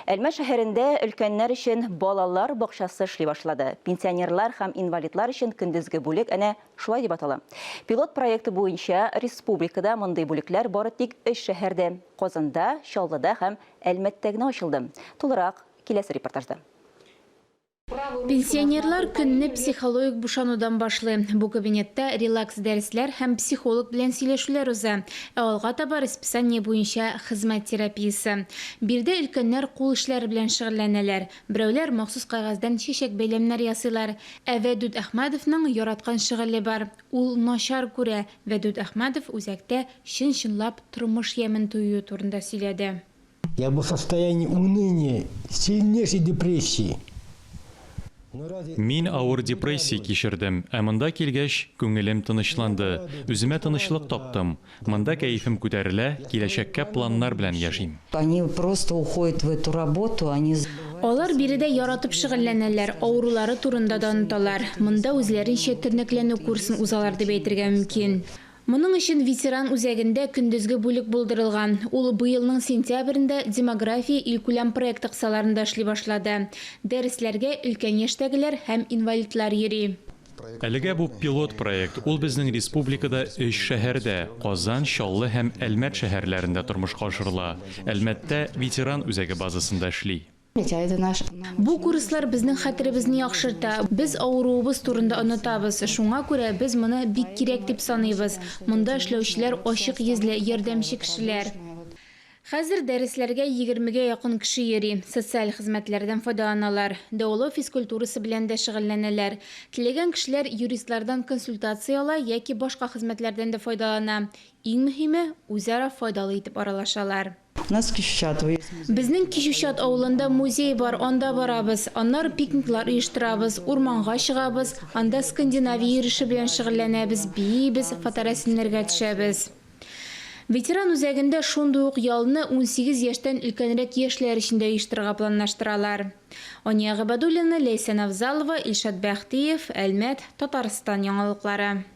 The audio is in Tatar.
Әлмәт шәһәрендә өлкәннәр өчен балалар бакчасы эшли башлады. Пенсионерлар һәм инвалидлар өчен көндезге бүлек әнә шулай дип атала. Пилот проекты буенча республикада мондый бүлекләр бары тик өч шәһәрдә, Казанда, Чаллыда һәм Әлмәттә генә ачылды. Тулырак, киләсе репортажда. Пенсионерлар көнне психологик бушанудан башлый. Бу кабинетта релакс-дәресләр һәм психолог белән сөйләшүләр уза. Ә алга таба расписание буенча хезмәт терапиясе. Биредә өлкәннәр кул эшләре белән шөгыльләнәләр. Берәүләр махсус кәгазьдән чәчәк бәйләмнәре ясыйлар. Ә Вәдүт Әхмәдовның яраткан шөгыле бар. Ул начар күрә. Вәдүт Әхмәдов үзәктә чын-чынлап тормыш ямен тоюы турында сөйләде. Я был в состоянии уныния, сильнейшей депрессии. Мин авыр депрессия кичердем, ә монда килгәч, күңелем тынычланды, үземә тынычлык таптым. Монда кәефем күтәрелә, киләчәккә планнар белән яшим. Они просто уходят в эту работу, они. Алар биредә яратып шөгыльләнәләр, авырулары турында да оныталар. Монда үзләренчә тернәкләнү курсын узалар дип әйтергә мөмкин. Моның өчен ветеран үзәгендә көндезге бүлек булдырылган. Ул быелның сентябрендә Демография илкүләм проекты кысаларында эшли башлады. Дәресләргә өлкән яшьтәгеләр һәм инвалидлар йөри. Әлегә бу пилот проект, ул безнең республикада өч шәһәрдә, Казан, Чаллы һәм Әлмәт шәһәрләрендә тормышка ашырыла. Әлмәттә ветеран үзәге базасында эшли. Бу курслар безнең хәтеребезне яхшырта, без авыруыбыз турында онытабыз, шуңа күрә без моны бик кирәк дип саныйбыз. Монда эшләүчеләр ачык йөзле, ярдәмче кешеләр. Хәзер дәресләргә егермегә якын кеше йөри, социаль хезмәтләрдән файдаланалар, дәвалау физкультурасы белән дә шөгыльләнәләр. Теләгән кешеләр юристлардан консультация ала яки башка хезмәтләрдән дә файдалана. Иң мөһиме, үзара файдалы итеп аралашалар. Безнең Кичүчат авылында музей бар, анда барабыз. Аннары пикниклар оештырабыз, урманга чыгабыз, анда скандинавия йөреше белән шөгыльләнәбез, биибез, фоторәсемнәргә төшәбез. Ветеран үзәгендә шундый ук ялны 18 яшьтән өлкәнрәк яшьләр өчен дә оештырырга планлаштыралар. Ания Гыйбадуллина, Ләйсән Авзалова, Илшат Бәхтиев, Әлмәт, Татарстан яңалыклары.